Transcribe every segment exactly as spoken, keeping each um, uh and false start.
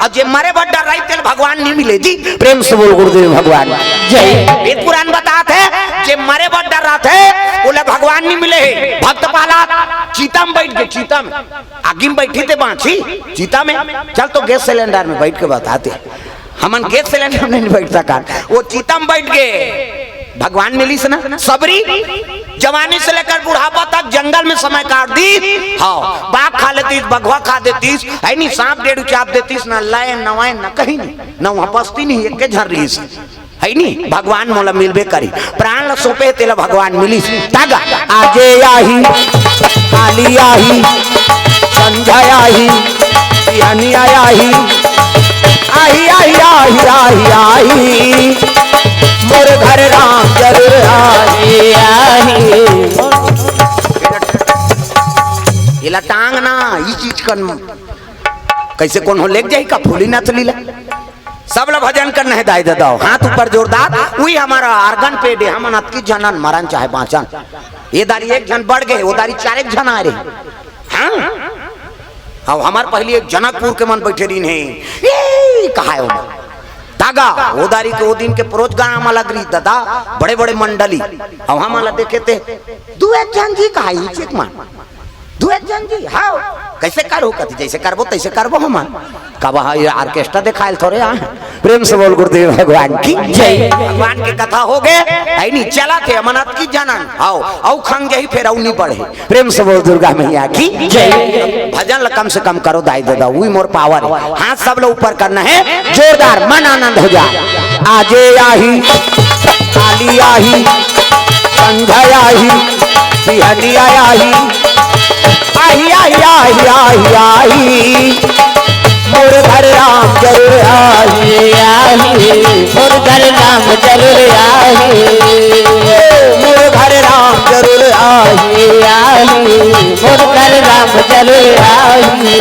अउ जे मरे बर डर्राही तेला भगवान नइ मिले जी। प्रेम से बोल गुरुदेव भगवान जय। वेद पुराण बतात हे, जे मरे बर डर्राथे ओला भगवान नइ मिले हे। भक्त प्रहलाद चिता म बइठ गे, चिता म। आगी म बइठही ते बांचही, चिता म। चल तो गैस सिलेंडर म बइठ के बता दे। हमन गैस सिलेंडर म नइ बइठ सकन, ओ चिता म बइठ गे। भगवान मिलिस ना। सबरी जवानी से लेकर बुढ़ापा तक जंगल में समय काट दीस। हाँ, बाघ खा लेतिस, बघवा खा देतिस, हे नी, सांप डेढ़ चाप देतिस, न लय, न वय, न कहीं नहीं, न वहाँ बस्ती नहीं, एक के झन रहिस, हे नी। भगवान मोला मिलबे करी, प्राण ल सौंपे तेला भगवान मिलिस। तगा आजे आही, काली आही, संझा आही, बिहनिया आही, आही, आही, आही, आही, आही। मोर घर राम जरूर आही, आही। एला टांग ना, ई चीज कन कैसे कोन हो लेग जाही का फूली नथली ला। सब ला भजन करना हे दाई ददा, हाथ ऊपर जोरदार। उही हमर organ pad हे, हमन अतकी झन हन, मरन चाहे बांचन। ए दारी एक झन बढ़ गे, ओ दारी चार एक झन आए रहे। हाँ, अब हमर पहिली एक जनकपुर के मन बइठे रहिन हे, ए, कहाए ओमन। तगा, ओ दारी के ओ दिन के प्रोग्राम अलग रहिस ददा, बड़े-बड़े मंडली। अब हमन ला देखे ते, दू एक झन जी कहाए, एक मन। दू एक झन जी, हाँ, कैसे करहू कथे, जैसे करबो तैसे करबो हमन। कब हा ये orchestra देखायल थोरे आ। प्रेम से बोल गुरुदेव भगवान की जय। भगवान के कथा हो गे, हे नी, चलत हे, हमन अतकी झन हन, हाँ, अउ खंग जाही फेर अउ नइ बढ़े। प्रेम से बोल दुर्गा मैया की जय। भजन ल कम से कम करो दाई ददा, उही मोर power हे। हाथ सब ल ऊपर करना हे, जोरदार, मन आनंद हो जाए। आजे आही, काली आही, संझा आही, बिहनिया आही, आही, आही, आही, आही, आही। मोर घर राम जरूर आही, आही, मोर घर राम जरूर आही, मोर घर राम जरूर आही, आही, मोर घर राम जरूर आही।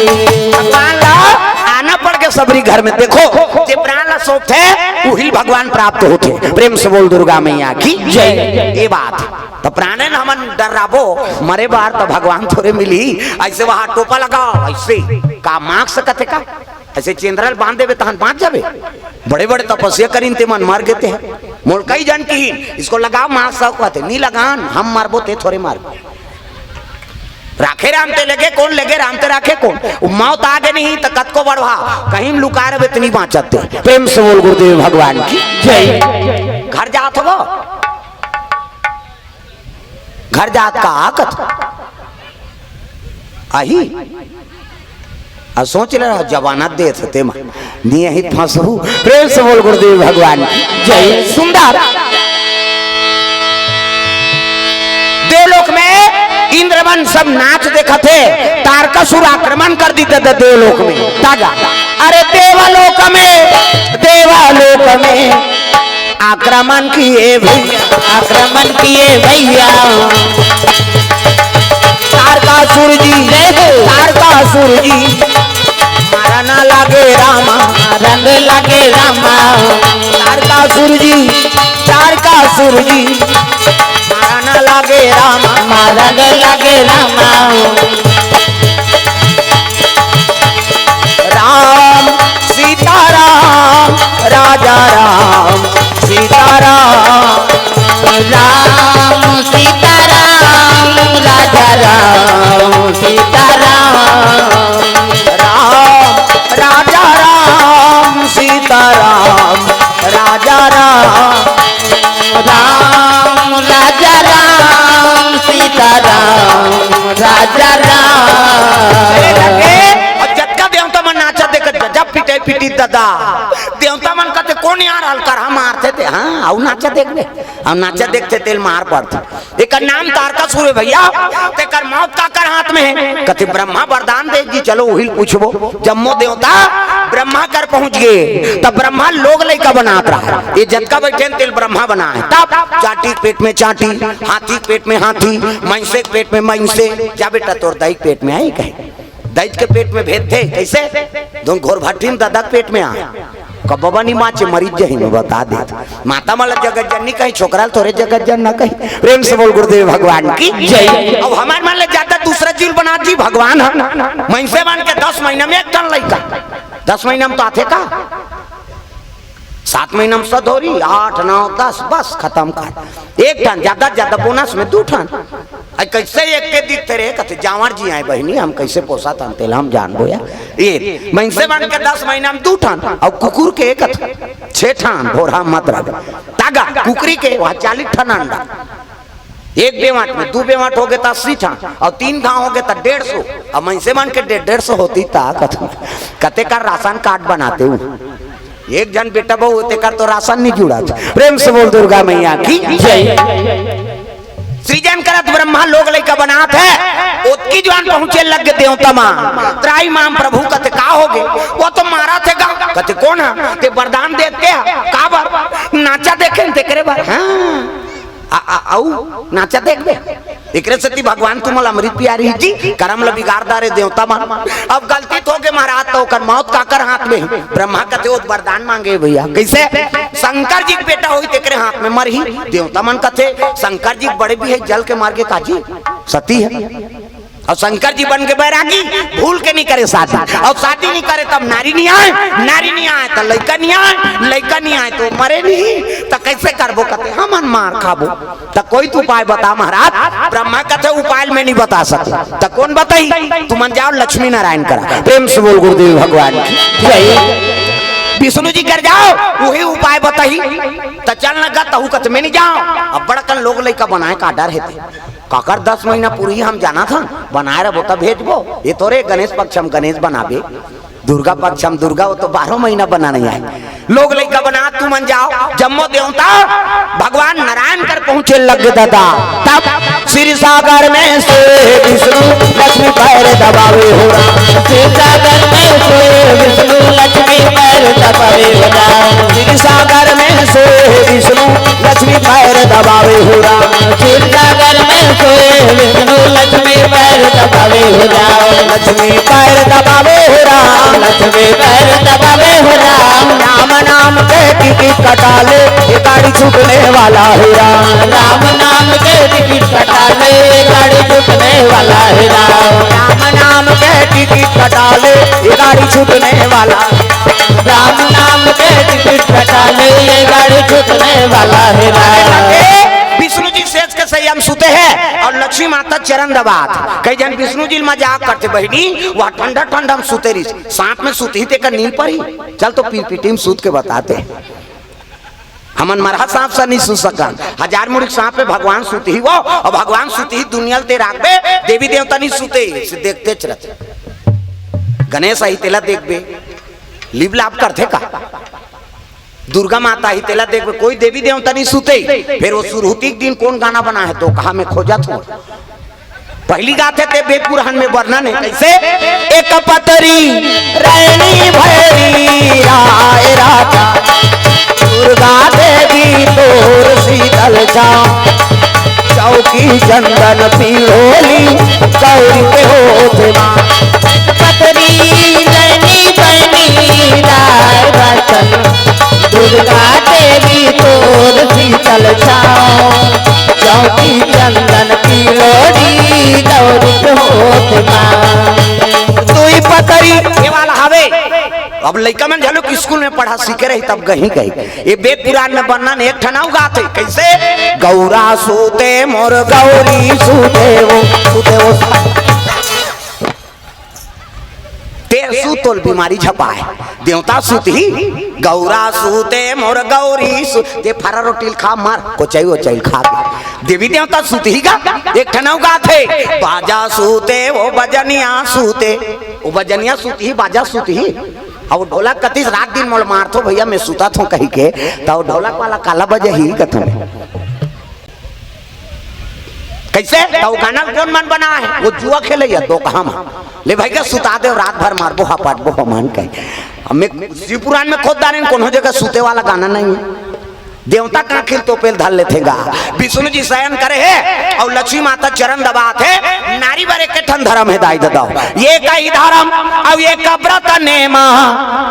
भगवान ला आना पड़ गे सबरी घर में। देखो, जे प्राण ला सौंपथे, उही भगवान प्राप्त होथे। प्रेम से बोल दुर्गा मैया की जय। ए बात त प्राणे न हमन डर्राबो, मरे बर त भगवान थोरे मिलही। ऐसे वहाँ टोपा लगाओ, ऐसे का मांग सकत हे का? ऐसे चेंदरा ल बांध देबे तहन बांच जाबे। बड़े-बड़े तपस्या करिन ते मन मर गे ते हे। मोला कई झन किहिन, इसको लगाओ मांग सकत हे, नइ लगान, हम मरबो ते थोरे मरबो। राखे राम ते लेगे कोन, लेगे राम ते राखे कोन? ओ मौत आ गे नहीं त कतको बढ़वा, कहीं लुका रहे त नइ बांचत ते। प्रेम से बोल गुरुदेव भगवान की जय। घर जात हो वो? घर जात का आकत? आही? आ सोच ले रहा, जमानत देत हे ते मा। नियहित फंसहू। प्रेम से बोल गुरुदेव भगवान की जय। सुंदर। देवलोक में इंद्रमन सब नाच देखत हे, तारकासुर आक्रमण कर दी दे देवलोक में। तागा। अरे देवलोक में, देवलोक में आक्रमण किए भैया, आक्रमण किए भैया। तारकासुर जी, जय हो। तारकासुर जी, मारा ना लागे रामा, मारा ना लागे रामा। तारकासुर जी, तारकासुर जी, मारा ना लागे रामा, मारा ना लागे रामा। राम सीताराम, राजा राम सीताराम। राम सीताराम, राजा राम सीताराम। राम राजा राम सीताराम, राजा राम। राम राजा राम सीताराम, राजा राम। अउ जतका देवता मन नाचत देखत गजब पिटे पिटी ददा। देवता मन कथे कोन यार हलकर हम मारथे ते, हाँ, अउ नाचत देखबे, अउ नाचत देखथे तेल मार पड़थे। एकर नाम तारकासुर हे भैया, तेकर मौत काकर हाथ में हे? कथे ब्रह्मा वरदान दे जी, चलो उही ल पूछबो। जम्मो देवता ब्रह्मा कर पहुंच गे, तब ब्रह्मा लोग लइका बनात रहा। ये जतका बइठे तेल ब्रह्मा बनाए, तब चांटी के पेट में चांटी, हाथी के पेट में हाथी, मइनसे के पेट में मइनसे। जा बेटा, तोर दाई के पेट में आही कहे। दई के पेट में भेद थे, कैसे? धुन घोर भट्ठिन ददा के पेट में आ। कब बबा नइ बांचे, मरिच जही में बता दे। माता मन ला जगत जननी कही, छोकरा ल थोरे जगत जनना कही। प्रेम से बोल गुरुदेव भगवान की जय। अब हमर मन ले ज्यादा दूसरा जीव बना जी भगवान ह। मइनसे मन के दस महीना में एक ठन लइका। दस महीना में तो आथे का? सात महीना में सधौरी, आठ, नौ, दस, बस खत्म कर। एक ठन, ज्यादा से ज्यादा बोनस में दू ठन। अई कैसे एक के दिखते रहे, कथे जांवर जी आए बहिनी, हम कैसे पोसा थन, तेला हम जानबो या। ये मनसे मन के दस महीना में दू ठन, अउ कुकुर के एक ठन, छह ठन, भोरहा मत रह। तागा, कुकरी के वहाँ चालीस ठन अंडा। एक बेवाट में दू बेवाट हो गए त अस्सी ठन, अउ तीन घाव हो गए त डेढ़ सौ। अब मनसे मन के डेढ़, डेढ़ सौ होती त कथे, कते कर राशन कार्ड बनाते हूँ। एक झन बेटा बहू होते कर तो राशन नहीं जुड़ा। प्रेम से बोल दुर्गा मैया की जय। सृजन करत ब्रह्मा लोग लइका बनात हे, ओतकी जुवार पहुंचे लग गे देवता मन। त्राहि माम प्रभु कथे का हो गे? वो तो मारत हे गा। कथे कोन हे? ते वरदान देते हे, काबर? नाचा देखे न तेकरे बर। हाँ। आ, आ, अउ नाचा देखबे। एकरे सेती भगवान तुमन ल अमृत पियारी जी, करम ल बिगाड़ डारे देवता मन। अब गलती तो हो गे महाराज, त ओकर मौत काकर हाथ में हे? ब्रह्मा कथे, ओ त वरदान मांगे भैया। कैसे? शंकर जी के बेटा होही तेकरे हाथ में मरही। देवता मन कथे, शंकर जी के बड़े भी हे, जल के मर गे काजी, सती हे। अउ शंकर जी बन के बैरागी, भूल के नहीं करे शादी। अउ शादी नहीं करे तब नारी नहीं आए, नारी नहीं आए त लइका नहीं आए, लइका नहीं आए त मरे नहीं। त कैसे करबो? कथे हमन मार खाबो। त कोई तो उपाय बता महाराज। ब्रह्मा कथे उपाय मैं नहीं बता सकंव। त कोन बताही? तुमन जाव लक्ष्मी नारायण करा। प्रेम से बोल गुरुदेव भगवान की जय। विष्णु जी कर जाव, वही उपाय बताही। त चल न गा, तहू कथे मैं नहीं जांव। अब बड़कन लोग लइका बनाए का डर हे ते। काकर दस महीना पूरी हम जानत हन, बनाए रहिबो त भेजबो। ये तोरे गणेश पक्ष हम गणेश बनाबे, दुर्गा पक्ष हम दुर्गा, वो तो बारह महीना बना नहीं आए। लोग लइका बना, तुमन जाव, जम्मो देवता भगवान नारायण कर पहुंचे लग गे दादा। तब क्षीर सागर में सोए विष्णु, लक्ष्मी पैर दबावे हो राम। क्षीर सागर में सोए विष्णु, लक्ष्मी पैर दबावे हो राम। क्षीर सागर में सोए विष्णु, लक्ष्मी पैर दबावे हो राम। क्षीर सागर में सोए विष्णु, लक्ष्मी पैर दबावे हो राम। लक्ष्मी पैर दबावे हो राम। लक्ष्मी पैर दबावे हो राम। राम नाम के टिकट कटा ले, ये गाड़ी छूटने वाला है राम। राम नाम के टिकट कटा ले, ये गाड़ी छूटने वाला है राम। राम नाम के टिकट कटा ले, ये गाड़ी छूटने वाला। राम नाम के टिकट कटा ले, ये गाड़ी छूटने वाला है राम। विष्णु जी सेज के सैया में सुते हे अउ लक्ष्मी माता चरण दबात हे। कई झन विष्णु जी ल मजाक करथे, बहिनी, वह ठंडा ठंडा में सुते रहिस, सांप में सुतही तेकर नींद परही। चल तो पीरपीटी में सुत के बताते। हमन मरहा सांप से नहीं सुत सकन। हजार मुड़ी के सांप में भगवान सुतही वो, अउ भगवान सुतही दुनिया ल ते राखबे, देवी देवता नहीं सुते, से देखते चलत। गणेश आही तेला देखबे, लिप लाप करथे का? दुर्गा माता आही तेला देखबे, कोई देवी देवता नहीं सुते। फिर वो सुरहुती के दिन कोन गाना बना हे, तो कहा मैं खोजत हूँ। पहली गाथे ते वेद पुराण में वर्णन हे, कैसे? एक पतरी रैनी भैरी राय राजा, दुर्गा देवी तोर शीतल छाँव, चौकी चंदन पिरोली गौरी के होत माँ। पतरी रैनी बनी राय रतन, दुर्गा देवी तोर शीतल छाँव, चौकी चंदन पिरोली गौरी के होत माँ। दुई पतरी ये वाला हवे। अब लइका मन घलो स्कूल में पढ़ा सीखे रही तब गही गही। ये वेद पुराण में वर्णन एक ठन अउ गाथे, कैसे? गौरा सूते मोर गौरी सूते वो, सूते वो। ते सूत तोल बीमारी झपाए। देवता सुतही, गौरा सूते मोर गौरी सू-, ते फरा रोटी ल खा मार, कोचई ओचई ल खा के। देवी देवता सुतही गा, एक ठन अउ गाथे। बाजा सूते वो बजनिया सूते, वो बजनिया सुतही, बाजा सुतही। अउ ढोलक कतिस रात दिन मोला मारथो भैया, मैं सुतत हूँ कही के, त वो ढोलक वाला काला बजही कथों। कैसे? त वो गाना ल कोन मन बनाए हे? वो जुआ खेलइया तो कहा मा। ले भैया सुता दे, रात भर मारबो, हपटबो हमन कहे। हमें शिव पुराण में खोद डारेन, कोनो जगह सुते वाला गाना नहीं हे। देवता का आखिर तोपे ल धर लेथे गा। विष्णु जी शयन करे हे अउ लक्ष्मी माता चरण दबात हे। नारी बर एक ठन धरम हे दाई ददा, ये कही धरम अउ ये का व्रत नेमा,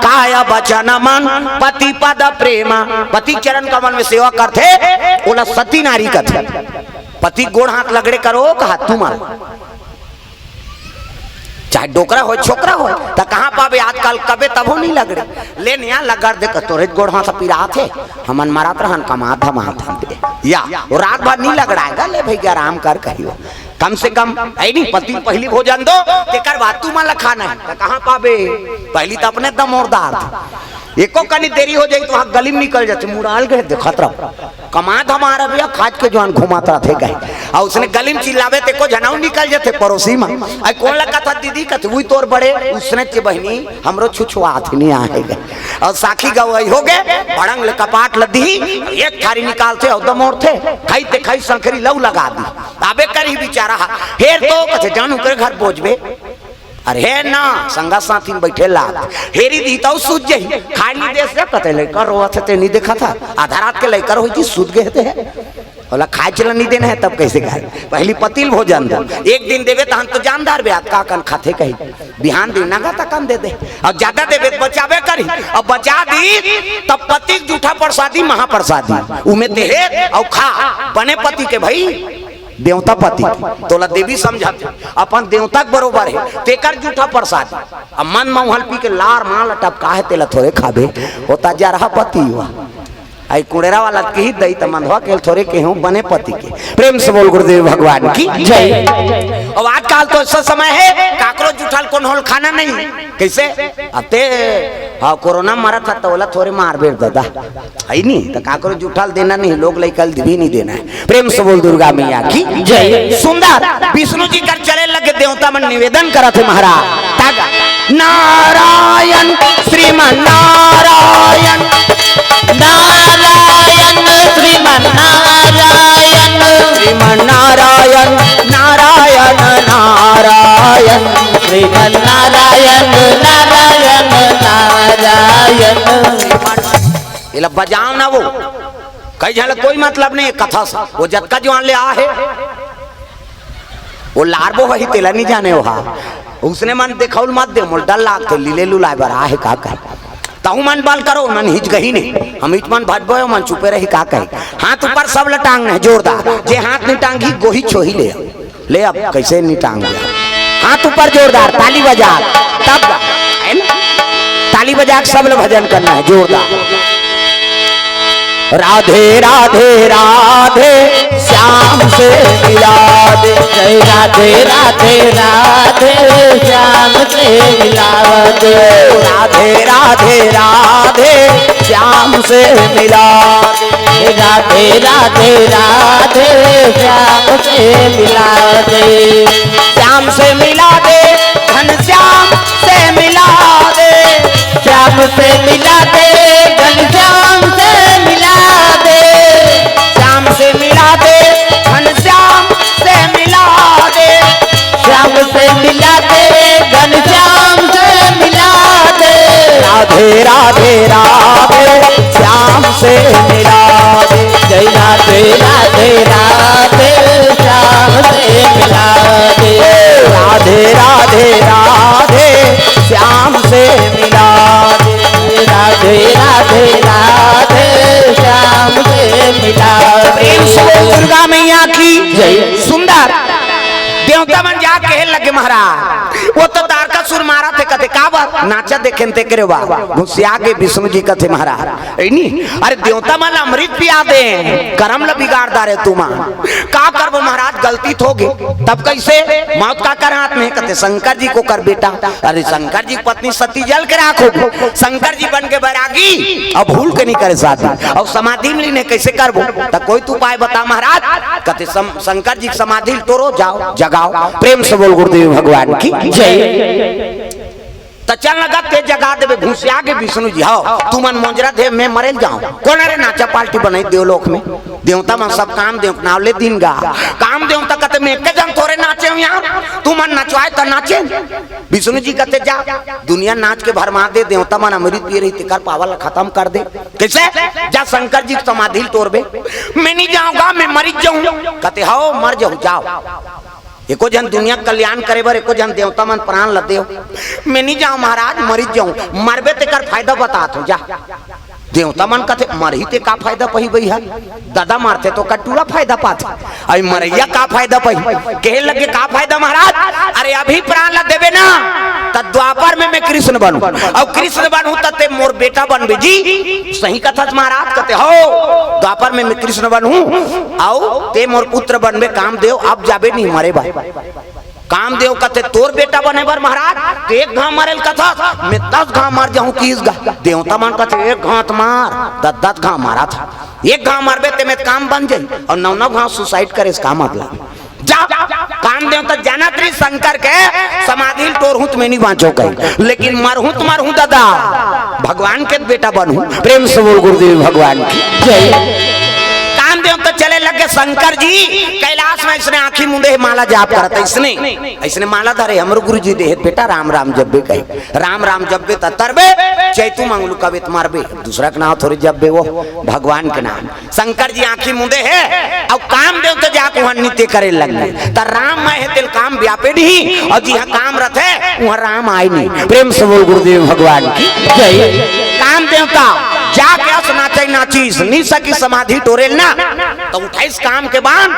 काय वचन मन पति पद प्रेमा। पति चरण कमल में सेवा करथे, ओला सती नारी कथे। पति गोड़ हाथ लगड़े करो, कहा तुमन। चाहे डोकरा होय, छोकरा होय, त कहाँ पाबे आजकल, कबे तभो नहीं लगड़े। ले निया लगड़ दे, तोरे गोड़ हाथ पिरात हे, हमन मरत रहन, कमात धमात हन दे। या, वो रात भर नहीं लगड़ाएगा, ले भैया आराम कर कहियो। कम से कम, ऐ नहीं, पति पहली भोजन दो, तेकर बाद तू मन ला खाना हे, त कहाँ पाबे? पहली त अपने दमोरदार था। एको कनी देरी हो जाई त वहाँ गली में निकल जाथे, मुड़ाल गए देखत रहो। कमा धमा रहा भैया, खाज के जवान घुमात रथे गए। अउ उसने गली में चिल्लावे ते को झनाऊ निकल जाथे पड़ोसी में। आई कौन लगा था दीदी? कथे, "वही तोर बड़े उसने चे बहिनी, हमरो छुछुआत नहीं आए गए।" अउ साखी गवाही हो गए, भड़ंग ले कपाट लदी, एक थारी निकालथे अउ दमोरथे, खाई ते खाई संखरी लऊ लगा दी। आबे करही बेचारा, हेर तो कथे, "जानू के घर बोझबे।" अरे हे ना, संगा साथी में बैठे लात। हेरी दी तौ सूझ जही। खाड़ नहीं दे से कते लइका रोवत हे ते नहीं देखा था। आधा रात के लइका रोई जी सूत गए थे। बोला खाए चला नहीं देना है तब कैसे खाए? पहली पतिल भोजन दो। एक दिन देवे तहन तो जानदार बे, आज का कन खाथे कही। बिहान दिन नगा तकन दे दे। और ज्यादा देवे तो बचावे करी। और बचा दी तब पति के जूठा प्रसादी, महाप्रसादी। उमे ते हे और खा, बने पति के भाई। देवता पति, तोला देवी समझत, अपन देवता के बरोबर हे, तेकर जूठा प्रसाद। अब मन म उहल पी के लार माल टपका हे, तेला थोरे खाबे, होता जरहा पति हुआ। आई कुड़ेरा वाला के ही दई त मंधवा के थोरे के हूँ बने पति के। प्रेम से बोल गुरुदेव भगवान की जय। अब आजकल तो ऐसा समय हे, काकरो जूठा ल कोन होल खाना नहीं। कैसे? अते, हाँ, कोरोना मरत था, तोला थोरे मार बेर दादा। है नहीं, तो काकरो जूठा ल देना नहीं, लोग लइका ल भी नहीं देना है। प्रेम से बोल दुर्गा मैया की जय। सुंदर विष्णु जी कर चले लगे, देवता मन निवेदन करत हे महाराज। तग नारायण श्रीमन नारायण, नारायण श्रीमन नारायण, श्रीमन नारायण, नारायण नारायण, श्रीमन नारायण, नारायण नारायण। एला बजाओ ना वो, कई झन ल कोई मतलब नहीं कथा से, वो जतका जुआन ले आ हे, वो लारबो ही तेला नहीं जाने वो हा। उसने मन देखाउल मत दे, मोल डर लागथे, लीले लुलाए बर आ हे का कहे। तहु मन बल करो, मन हिच गही नहीं, हम हिच मन भटबो, मन चुपे रही का कहे। हाथ ऊपर सब ल टांग नहीं जोरदार, जे हाथ नहीं टांगी गोही छोही ले। ले अब कैसे नहीं टांग दिया? हाथ ऊपर जोरदार, ताली बजा, तब है ना? ताली बजा के सब लोग भजन करना है जोरदार। राधे राधे राधे श्याम से मिला दे। जय राधे राधे राधे श्याम से मिला दे। राधे राधे राधे श्याम से मिला दे। राधे राधे राधे श्याम से मिला दे। श्याम से मिला दे, घनश्याम से मिला दे। श्याम से मिला दे, घनश्याम से मिला दे। श्याम से मिला दे, घनश्याम से मिला दे। श्याम से मिला दे, घनश्याम से मिला दे। राधे राधे राधे श्याम से मिला दे। जय राधे राधे राधे श्याम से मिला दे। राधे राधे राधे श्याम से मिला दे। राधे राधे राधे श्याम से मिला दे। प्रेम से बोल दुर्गा मैया की जय। सुंदर देवता मन जा कहे लगे महाराज, वो तो तारकासुर मारत हे कथे, का बात? नाचा देखेन ते करे बा। घुसिया गे विष्णु जी कथे महाराज, ऐ नी? अरे देवता मन अमृत पिया दे, करम ल बिगाड़ डारे तुमा। का करबो महाराज, गलती तो होगे। तब कैसे? मौत का कर हाथ में, कथे शंकर जी को कर बेटा। अरे शंकर जी की पत्नी सती जल के राख होगी, शंकर जी बन के बैरागी, अब भूल के नहीं करे शादी, अब समाधि में लीन हे, कैसे करबो? त कोई तो उपाय बता महाराज। कथे शंकर जी की समाधि ल तोरो, जाओ जगाओ। प्रेम से बोल गुरुदेव भगवान की जय। त चल लगा ते जगा देबे, घुसिया गे विष्णु जी। हव, तुमन मोंजरा दे, मैं मरेल जाओ। कोन रे नाचा पार्टी बनाई देवलोक में? देवता मन सब काम देव नाव ले दिन गा। काम देवता कथे मैं एक जन थोरे नाचे हूँ यार, तुमन नचवाए त नाचे। विष्णु जी कथे जा, दुनिया नाच के भरमा दे, देवता मन अमृत पिए रही, तेकर पावर ला खत्म कर दे। कैसे? जा शंकर जी की समाधि ल तोड़बे। मैं नहीं जाऊंगा, मैं मरी जाऊं। कथे हव, मर जाऊ, जाओ। एको झन दुनिया कल्याण करे बर, एको झन देवता मन प्राण ल देव। मैं नहीं जाऊं महाराज, मरी जाऊं। मरबे तेकर फायदा बतात हूं, जा। देवता मन कथे, "मरही ते का फायदा पही भैया? ददा मरथे तो कटूरा फायदा पाथे, अई मरैया का फायदा पही?" कहे लगे, "का फायदा महाराज? अरे अभी प्राण ला देबे ना, त द्वापर में मैं कृष्ण बनहूं, अउ कृष्ण बनहूं त ते मोर बेटा बनबे जी।" "सही कथस महाराज?" कथे, "हो, द्वापर में मैं कृष्ण बनहूं, अउ ते मोर पुत्र बनबे कामदेव, अब जाबे नहीं मरे बर।" कामदेव कथे, "तोर बेटा बने बर महाराज, ते एक घांव मरेल कथस, मैं दस घांव मर जाहूं किस गा।" देवता मन कथे, "एक घांव त मार, दस दस घांव मारत हस, एक घांव मरबे ते में काम बन जाही, अउ नौ नौ घांव suicide करे से का मतलब?" जा, कामदेव त जानत रही शंकर के समाधि ल टोरहूं त मैं नहीं बांचों कही, लेकिन मरहूं त मरहूं ददा, भगवान के बेटा बनहूं। प्रेम से बोल गुरुदेव भगवान की जय। कामदेव त चले लगे शंकर जी, कैलाश में अइसने आंखी मूंदे हे, माला जाप करत हे अइसने, अइसने माला धरे, "हमरो गुरु जी देहे बेटा, राम राम जपबे कहे, राम राम जपबे त तरबे, चैतू मंगलू कबे त मरबे, दूसरा के नाम थोरे जपबे, वो भगवान के नाम।" शंकर जी आंखी मूंदे हे, अउ कामदेव त जाके उहां नृत्य करे लगे, त राम मय हे तेला काम व्यापे नहीं, अउ जिहां काम रथे उहां राम आय नहीं। प्रेम से बोल गुरुदेव भगवान की जय। कामदेव त जाके अस नाचे नाचिस, नहीं सकिस समाधि टोरेल ना, त उठाइस काम के बाण,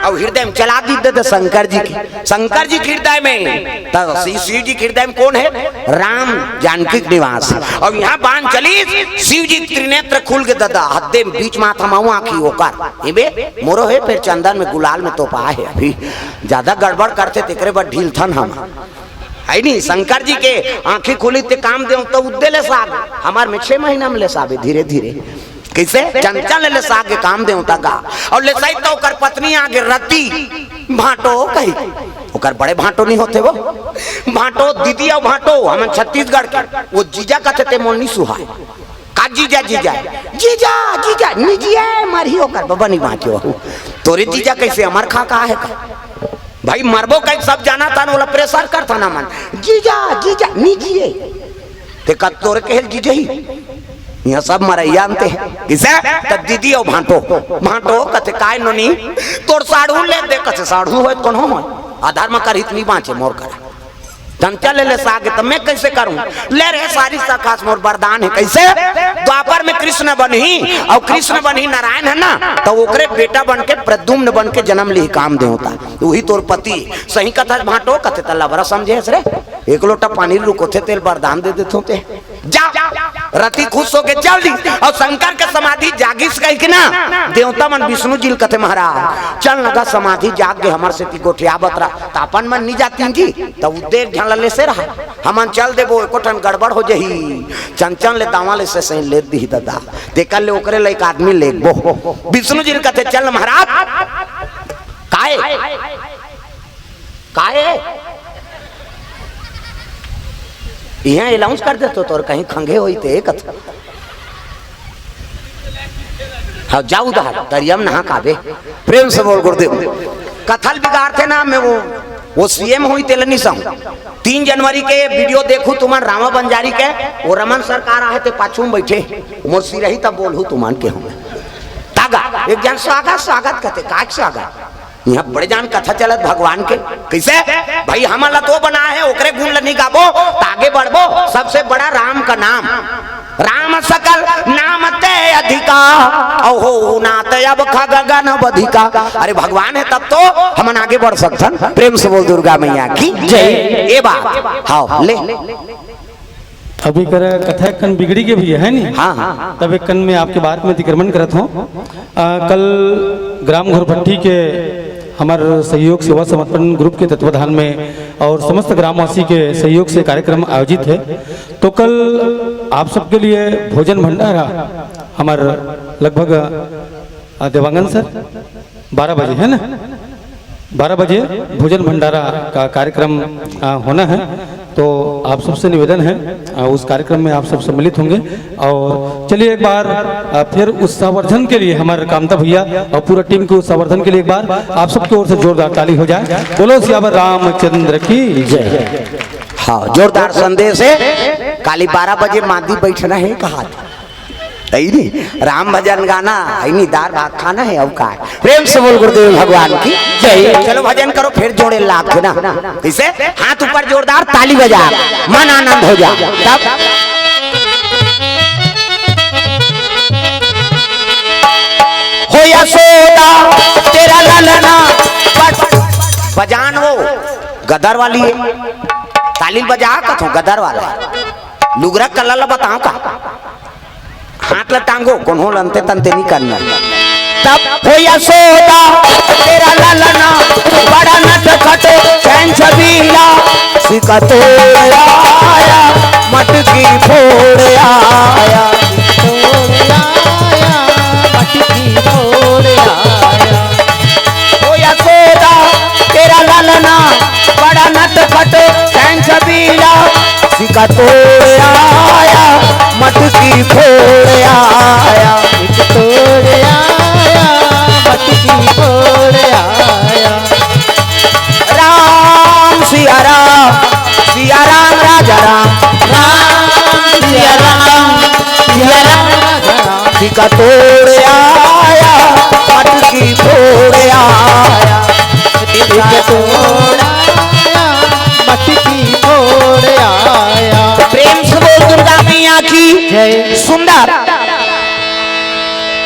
अउ हृदय में चला दीस दे शंकर जी के, शंकर जी के हृदय में। त शिव, शिव जी के हृदय में कोन हे? राम, जानकी के निवास। अउ इहां बाण चलिस, शिव जी के त्रिनेत्र खुल गे ददा, हद्दे में बीच माथा माऊ आंखी ओकर। ए बे, मोरो हे, फेर चंदन में गुलाल में तोपा हे अभी। जादा गड़बड़ करथे तेकरे बर ढीलथन हम। हे नहीं, शंकर जी के आंखी खुली ते कामदेव त उद्दे लेसा गे, हमर में छह महीना में लेसाबे धीरे धीरे। कइसे? चंचल ले लेसा गे कामदेव त गा। अउ लेसाइस त ओकर पत्नी आगे रति, भांटो कही। ओकर बड़े भांटो नहीं होथे वो। भांटो, दीदी अउ भांटो, हमन छत्तीसगढ़ के। वो जीजा कथे ते मोर नहीं सुहाय। का जीजा, जीजा? जीजा, जीजा, निजिये मरही ओकर, बबा नहीं बांचे वो। तोरे जीजा कइसे अमर खा का हे का? भाई मरबो कही सब जानथन, ओला pressure करथन हमन। जीजा, जीजा, निजिये। ते का तोरे कहेल जीजा ही? इहां सब मरइया अंते हे। कइसे? त दीदी अउ भांटो। भांटो कथे, "काय नोनी? तोर साढ़ू ले दे।" कथे, "साढ़ू होय त कोनो होय। अधर्म करही त नहीं बांचे मोर करा।" चंचल ले लेसा गे, त मैं कइसे करहूं? ले रे सारी सखास मोर वरदान हे। कइसे? द्वापर में कृष्ण बनही, अउ कृष्ण बनही नारायण हे ना, त ओकरे बेटा बन के प्रद्युम्न बन के जनम लिही कामदेव त। उही तोर पति। सही कथस भांटो? कथे, "त लबरा समझे हस रे? एक लोटा पानी रुकोथे तेला वरदान दे देथों ते।" जा, रति खुश होके चल दिस। अउ शंकर के समाधि जागिस कहिके ना, देवता मन विष्णु जी ल कथे, "महाराज, चल न गा, समाधि जाग गे, हमर सेती गोठियाबत रह।" त अपन मन नी जातिन जी, त उद्दे एक झन ल लेसे रहा, "हमन चल देबो, एको ठन गड़बड़ हो जही।" चंचल ले दावा ले से सही ले दिही ददा, तेकर ले ओकरे ले एक आदमी लेगबो। विष्णु जी ल कथे, "चल महाराज।" "काय?" "काय?" इहां announce कर देथों, तोर कहीं खंगे होई ते कथ। हाँ, जाऊ दहा, तरिया में नहा काबे। प्रेम से बोल गुरुदेव। कथा ल बिगाड़थे ना, मैं वो, वो CM होई तेला नहीं सहूं। तीन जनवरी के video देखहू तुमन, रामा बंजारी के, वो रमन सरकार आहे ते पाछू में बैठे, मोर सिरही तब बोलहू तुमन के हूं। तागा, एक जन स्वागत, स्वागत कथे, काय के स्वागत? इहां बड़े जान कथा चलत भगवान के। कइसे? भाई, हमन ला तो बनाय हे, ओकरे गुण ला नी गाबो, त आगे बढ़बो। सबसे बड़ा राम का नाम, "राम सकल नाम ते अधिका, अहो नाथ अब खग गण बधिका।" अरे भगवान हे तब तो हमन आगे बढ़ सकथन। प्रेम से बोल दुर्गा मैया की जय। ए बात, हाँ, ले। अभी कर कथा एक कन बिगड़ी के भी है नी? हाँ, हाँ। तब एक कन में आपके बात में अतिक्रमण करत हूँ। आ, कल ग्राम घोरभट्टी के हमर सहयोग सेवा समर्पण group के तत्वाधान में और समस्त ग्रामवासी के सहयोग से कार्यक्रम आयोजित है। तो कल आप सबके लिए भोजन भंडारा हमर लगभग, आ, देवांगन सर, बारह बजे है ना, बारह बजे भोजन भंडारा का कार्यक्रम, आ, होना है। तो आप सबसे निवेदन है, आ, उस कार्यक्रम में आप सब सम्मिलित होंगे। और चलिए एक बार, आ, फिर उत्साहवर्धन के लिए हमारे कामता भैया और पूरा team के उत्साहवर्धन के लिए एक बार आप सबकी ओर से जोरदार ताली हो जाए। बोलो सियावर रामचंद्र की जय। हाँ, जोरदार संदेश है। काली बारह बजे मांदी बैठना है कहा। है नी, राम भजन गाना, है नी, दार भात खाना है, अब का है? प्रेम से बोल गुरुदेव भगवान की जय। चलो भजन करो, फिर जोड़े लाग ना। कइसे? हाथ ऊपर जोरदार ताली बजा, मन आनंद हो जा। तब यशोदा तेरा ललना बड़ बजान वो गदर वाली है। ताली बजा कथो गदर वाला है। लुगरा कला ला बताओ का? हाथ ला टांगो, कोनो लंते तंते नहीं करना। तब हो यशोदा तेरा ललना बड़ा नटखट चैन छबीला। सिका तोड़ आया, मटकी फोड़ आया। तोड़ आया, मटकी फोड़ आया। ओ यशोदा, तेरा ललना बड़ा नटखट चैन छबीला। सिका तोड़ आया, मटकी फोड़ आया। एक तोड़ आया, मटकी फोड़ आया। राम सिया राम, सिया राम राजा राम। राम सिया राम, सिया राम राजा राम। सिका तोड़ आया, मटकी फोड़ आया। सिका तोड़ आया, मटकी फोड़ आया। प्रेम से बोल दुर्गा मैया की जय। सुंदर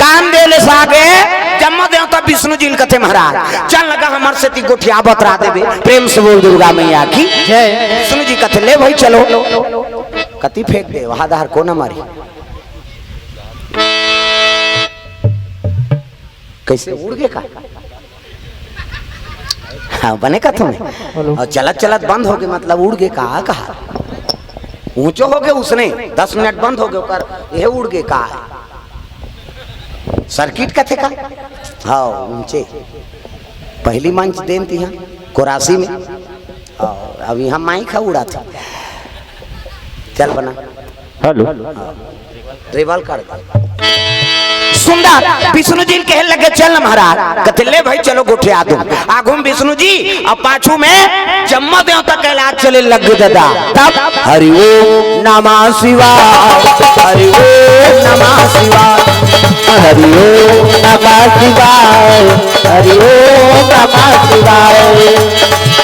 काम देले सागे जम्मो देवता विष्णु जी ल कथे महाराज, चल लगा हमर सेती गोठिया बतरा देबे। प्रेम से बोल दुर्गा मैया की जय। विष्णु जी कथे, ले भाई चलो। कति फेंक दे, वहां धार कोन मारी। कैसे उड़ गे का? हाँ, बने का तुम्हें? हेलो। और चलत चलत बंद हो गे, मतलब उड़ गे का कहा? ऊंचो हो गे उसने, दस मिनट बंद हो गे ओकर, ये उड़ गे का? सर्किट कथे का? हाँ, ऊंचे। पहली मंच देन तिहा, कोरासी में। हाँ, अब यहाँ माइक है उड़ा था। चल बना। हेलो। हाँ, ट्रेवल कर दे। सुंदर विष्णु जी कहे लगे, "चल महाराज।" कथे, "ले भाई, चलो गोठिया दो।" आगू में विष्णु जी और पाछू में जम्मा देवता कैलाश चले लग दादा। तब हरि ओम नमः शिवाय, हरि ओम नमः शिवाय, हरि ओम नमः शिवाय, हरि ओम नमः शिवाय।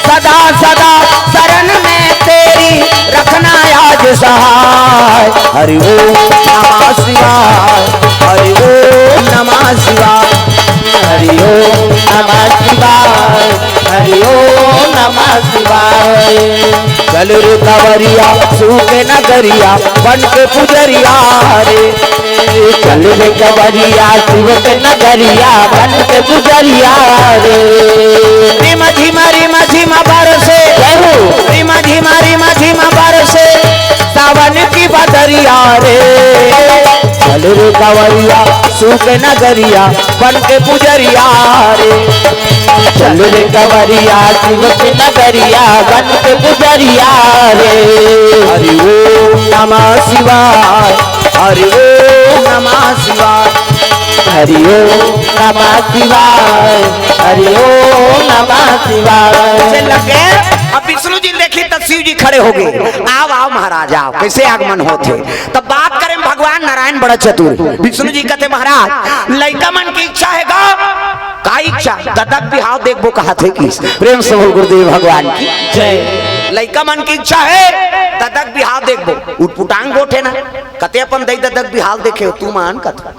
सदा सदा शरण में तेरी रखना आज सहाय। हरि ओम नमः शिवाय, हरि ओम नमः शिवाय, हरि ओम नमः शिवाय, हरि ओम नमः शिवाय। चल रे कवरिया शिव के नगरिया बन के पुजरिया रे। चल रे कवरिया शिव के नगरिया बन के पुजरिया रे। रिम झिम रिम झिम बरसे, जय हो। रिम झिम रिम झिम बरसे सावन की बदरिया रे। चल रे कवरिया शिव के नगरिया बन के पुजरिया रे। चल रे कवरिया शिव के नगरिया बन के पुजरिया रे। हरि ओम नमः शिवाय, हरि ओम नमः शिवाय, हरि ओम नमः शिवाय, हरि ओम नमः शिवाय। से लगे, अब विष्णु जी देखी तब शिव जी खड़े हो गए। आओ, आओ महाराज, आओ। कैसे आगमन होथे? तब बात करें, भगवान नारायण बड़ा चतुर। विष्णु जी कहते, "महाराज, लइका मन की इच्छा है का?" "का इच्छा?" "ददक बिहाव देखबो," कहा थे कि। प्रेम से बोल गुरुदेव भगवान की जय। लइका मन की इच्छा है, "ददक बिहाव देखबो।" उटपुटांग गोठे ना, कते अपन दई ददक बिहाव देखे हो, तू मान कत।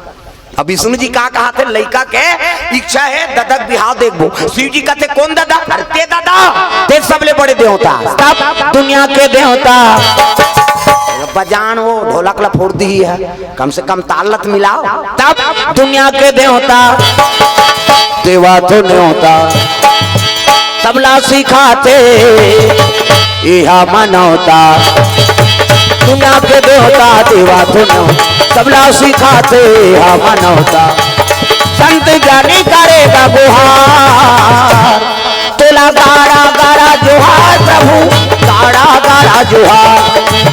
अब विष्णु जी का कहा थे, लइका के इच्छा है, ददक बिहाव देखबो। शिव जी कहते, "कौन ददा?" "अरे ते ददा, ते सबले बड़े देवता।" तब दुनिया के देवता बजान वो ढोलक ला फोड़ दी है, कम से कम ताल लत मिलाओ। तब दुनिया के देवता देवा तो न्योता, तबला सिखाते इहा मनौता। दुनिया के देवता देवा तो न्योता, तबला सिखाते इहा मनौता। संत ज्ञानी करेगा गुहार, तोला गाड़ा गाड़ा जोहार प्रभु, गाड़ा गाड़ा जोहार।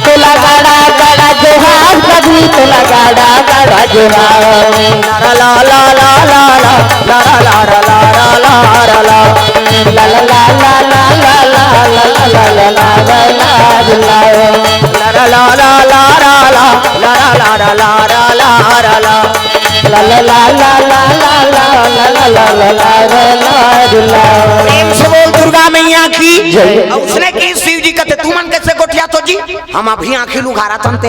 तोला गाड़ा गाड़ा जोहार प्रभु, तोला गाड़ा गाड़ा जोहार। ला ला ला ला ला ला ला ला ला ला ला ला ला ला। ला ला ला ला ला ला ला ला ला ला ला ला ला। ला ला ला ला ला ला ला ला ला ला ला ला ला ला। ला ला ला ला ला ला ला ला ला ला ला ला ला ला। प्रेम से बोल दुर्गा मैया की जय। और उसने की शिव जी कहते, "तुमन कैसे गोठिया तो जी?" हम अभी आँखी ल उघारत हन ते,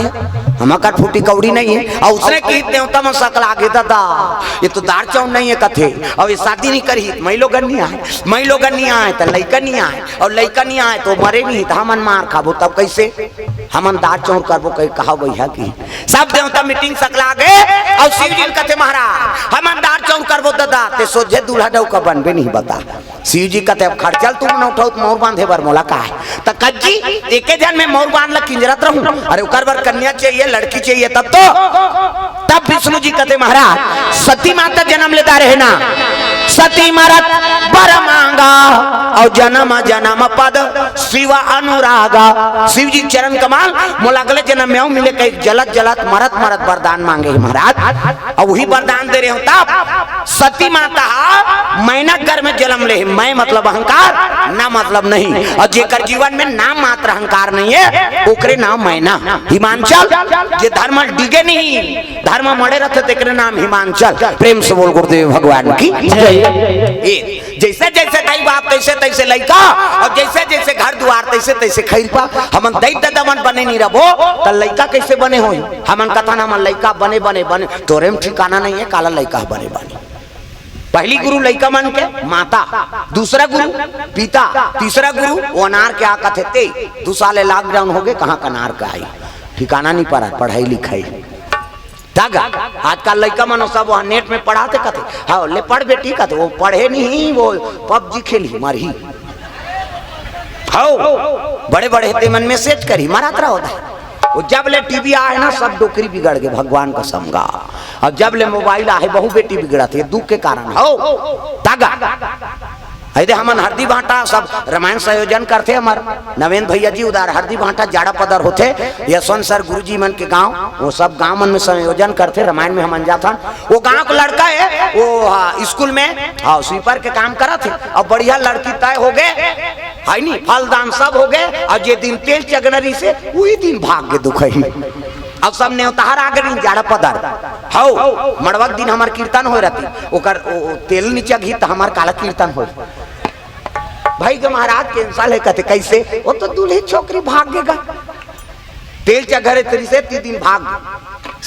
हमर करा फूटी कौड़ी नहीं हे। अउ उसने कहित देवता मन सकला गे, "दादा, ये तो दार चाउर नहीं हे," कथे, "अउ ये शादी नहीं करही, त मई लोगन नहीं आए, मई लोगन नहीं आए, त लइका नहीं आए, अउ लइका नहीं आए, त मरे नहीं, त हमन मार खाबो, तब कइसे? हमन दार चाउर करबो," कहि कहा भैया की। सब देवता मीटिंग सकला गे, अउ शिव जी ल कथे, "महाराज, हमन दार चाउर करबो दादा, ते सोझे दूल्हा डउका बनबे नहीं बता।" शिव जी कथे, "अब खर्चा ल तुम न उठाओ, त मउर बांधे बर मोला का हे?" त कज्जी, एके झन में मउर बांध ल किंजरत रहूं, अरे ओकर बर कन्या चाहिए, लड़की चाहिए, तब तो। तब विष्णु जी कथे, "महाराज, सती माता जनम ले दारे हे ना, सती मरत बर मांगा, अउ जनम जनम पद शिव अनुरागा।" शिव जी चरण कमल, मोला अगले जनम में अउ मिले कहि जलत जलत मरत मरत वरदान मांगे हे महाराज। अउ उही वरदान दे रहे हो तब सती माता हा मैना गर्भ में जनम ले हे। मैं मतलब अहंकार, ना मतलब नहीं। अउ जेकर जीवन में नाम मात्र अहंकार नहीं हे, ओकरे नाम मैना। हिमांचल, जे धर्म डिगे नहीं, धर्म मड़े रथे, तेकरे नाम हिमांचल। प्रेम से बोल गुरुदेव भगवान की जय। ए, जइसे जइसे दाई बाप, तइसे तइसे लइका, अउ जइसे जइसे घर दुवार, तइसे तइसे खइरपा। हमन दई ददा मन बने नहीं रबो, त लइका कइसे बने होही? हमन कथन, हमन लइका बने, बने, बने, तोरे में ठिकाना नहीं हे, काला लइका ह बने, बने। पहली गुरु लइका मन के माता, दूसरा गुरु पिता, तीसरा गुरु ओ अनार के आ कथे ते। दू साल ले lockdown होगे, कहाँ का अनार का आई, ठिकाना नहीं परा, पढ़ाई लिखाई। तगा, आजकल लइका मन सब वहाँ net में पढ़ाथे कथे, "हाँ, ले पढ़ बेटी," कथे, वो पढ़े नहीं, वो PUBG खेलही, मरही। हौ, बड़े बड़े ते मन message करही, मरत रहो दा। वो जब ले TV आए ना, सब डोकरी बिगड़ गे, भगवान कसम गा। अउ जब ले mobile आहे, बहू बेटी बिगड़त हे, दुख के कारण हौ। तगा, अइदे हमन हरदी भांटा सब रामायण संयोजन करथे, हमर नवेंद्र भैया जी उधार हरदी भांटा जाड़ा पदर होथे, यशवंत सर गुरुजी मन के गांव, वो सब गांव मन में संयोजन करथे, रामायण में हमन जाथन। वो गांव के लड़का हे, वो, हाँ, स्कूल में, हाँ, sweeper के काम करत हे, अउ बढ़िया लड़की तय होगे, हे नी, फलदान सब होगे, अउ जे दिन तेल चघना रहिसे, उही दिन भाग गे दुखही। अब सब नेवतार आगे रहिन जाड़ा पदर। हौ, मड़वा के दिन हमर कीर्तन होय रहिथे, ओकर ओ, ओ, तेल नी चघही त हमर काला कीर्तन होय। भाई के महाराज cancel हे कथे, कइसे? वो तो दूल्ही छोकरी भाग गे गा। तेल चघरे तरी से ती दिन भाग।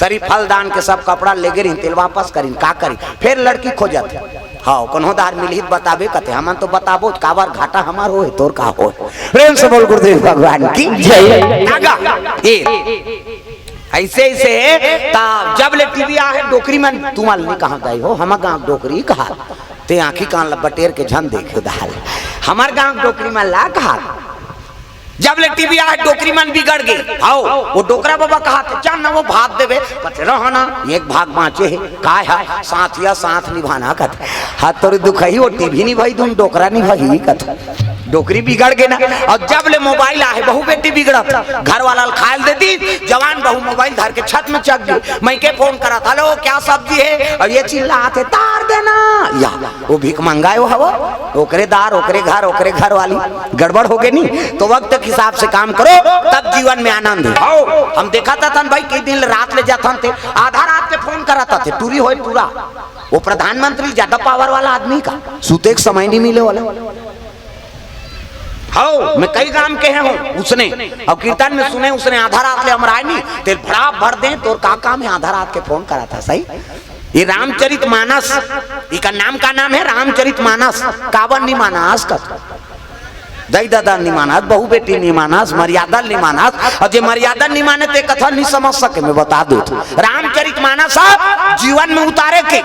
सरी फलदान के सब कपड़ा लेगे रहिन, तेल वापस करिन, का करी? फेर लड़की खोजत। हौ, कोनो दार मिलही त बताबे कथे, हमन तो बताबो, काबर घाटा हमर होय, तोर का होय? प्रेम से बोल गुरुदेव भगवान की जय। आगा। ए, अइसे, अइसे, ता जब ले TV आहे, डोकरी मन, तुमन नी कहा गए हो, हमर गांव डोकरी कहा, ते आंखी कान ल बटेर के झन देखे दाल, हमर गांव डोकरी मन ला कहा, जब ले TV आहे, डोकरी मन बिगड़ गे। हौ, वो डोकरा बाबा कहा थे, "चल ना, वो भात देबे।" कथे, "रह ना, एक भाग बांचे हे।" "काय हे?" "साथिया, साथ निभाना।" कथे, "हाँ, तोर दुखही, वो TV निभाही, तुम डोकरा निभाही।" कथे, डोकरी बिगड़ गे ना। अउ जब ले mobile आहे, बहू बेटी बिगड़त, घर वाला ल खाय ल दे दी, जवान बहू mobile धर के छत में चघ गे। मइके phone करत, "Hello, क्या सब्जी है?" अउ ये चिल्लात हे, "तार देना।" या, वो भिखमंगा हे, वो हवा, ओकरे दार, ओकरे घर, ओकरे घर वाली, गड़बड़ होगे नी। तो वक्त के हिसाब से काम करो, तब जीवन में आनंद हे। हौ, हम देखत हन भाई, कई दिन ले रात ले जाथन ते, आधा रात के phone करत थे, टूरी होय टूरा। वो प्रधानमंत्री ज्यादा power वाला आदमी का, सुते के समय नी मिले वाला। हौ, मैं कई गांव के हे हूँ, उसने, अउ कीर्तन में सुने, उसने आधा रात ले हमर आय नी, तेल भड़ा भर दे, तोर का काम हे, आधा रात के phone करत हे, सही? ये रामचरित मानस, इका नाम का नाम हे रामचरित मानस, काबर नी मानस का? दई ददा ल नी मानस, बहू बेटी ल नी मानस, मर्यादा ल नी मानस, अउ जे मर्यादा ल नी माने ते कथा नी समझ सके, मैं बता दूं। रामचरित मानस ह जीवन में उतारे के,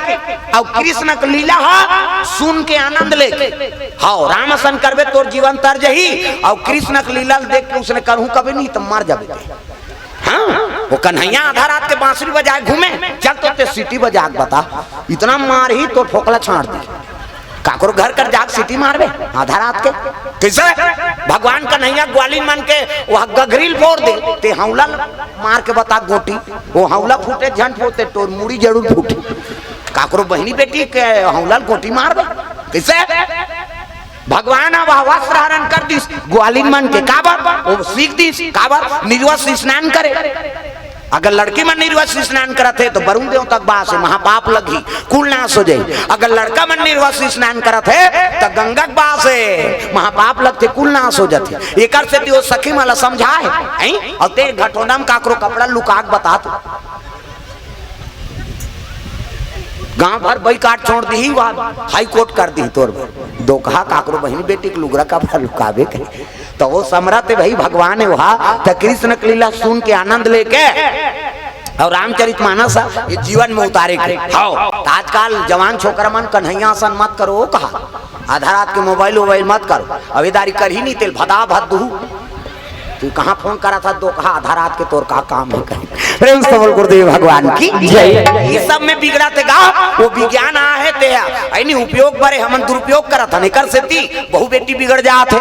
अउ कृष्ण के लीला ह सुन के आनंद लेके। हौ, राम असन करबे तोर जीवन तर जही, अउ कृष्ण के लीला ल देख के उसने करहूं कभी नहीं त मर जाबे ते। हाँ, वो कन्हैया आधा रात के बांसुरी बजाय घूमे, चल तो ते सीटी बजा के बता, इतना मारही तोर फोकला छांट दी। काकरो घर कर जाके सीटी मारबे आधा रात के? कइसे? भगवान कन्हैया ग्वालिन मन के वो गघरी ल फोर दे, ते हौला ल मार के बता गोटी, वो हौला फूटे झन फूटे, तोर मुड़ी जरूर फूटे। काकरो बहिनी बेटी के हौला ल गोटी मारबे? कइसे? भगवान अब वस्त्र हरण कर दिस ग्वालिन मन के, काबर? वो सीख दिस, काबर? निर्वस्त्र स्नान करे। अगर लड़की मन निर्वस्त्र स्नान करत हे, तो वरुण देवता के बास हे, महापाप लगही, कुल नाश हो जाई। अगर लड़का मन निर्वस्त्र स्नान करत हे, तो गंगा के बास हे, महापाप लगथे, कुल नाश हो जाथे। एकर सेती ओ सखी मन ला समझाए, हैं? अउ ते घटोना म काकरो कपड़ा लुका के बता तो। गांव भर बाइकाट छोड़ दिही, वहां हाई कोर्ट कर दिही तोर बर। दोकहा काकरो बहिन बेटी के लुगरा कपड़ा लुकाबे करे। तो ओ समरथ हे भाई, भगवान हे वहा, तो कृष्ण के लीला सुन के आनंद लेके अउ रामचरित मानस ये जीवन में उतारे के। हव, तो आजकल जवान छोकरा मन कन्हैया असन मत करो, ओ कहा आधा रात के मोबाइल वोबाइल मत करो। अब ये दारी करही नहीं तेल भदा भद दुहू। तू कहाँ फोन करा था, दोकहा आधा रात के, तोर का काम हे कहीं। प्रेम से बोल गुरुदेव भगवान की जय। ये सब में बिगड़ा ते गा, वो विज्ञान आ हे ते, यानी उपयोग बरे हमन दुरुपयोग करत हन, एकर सेती बहु बेटी बिगड़ जात हे।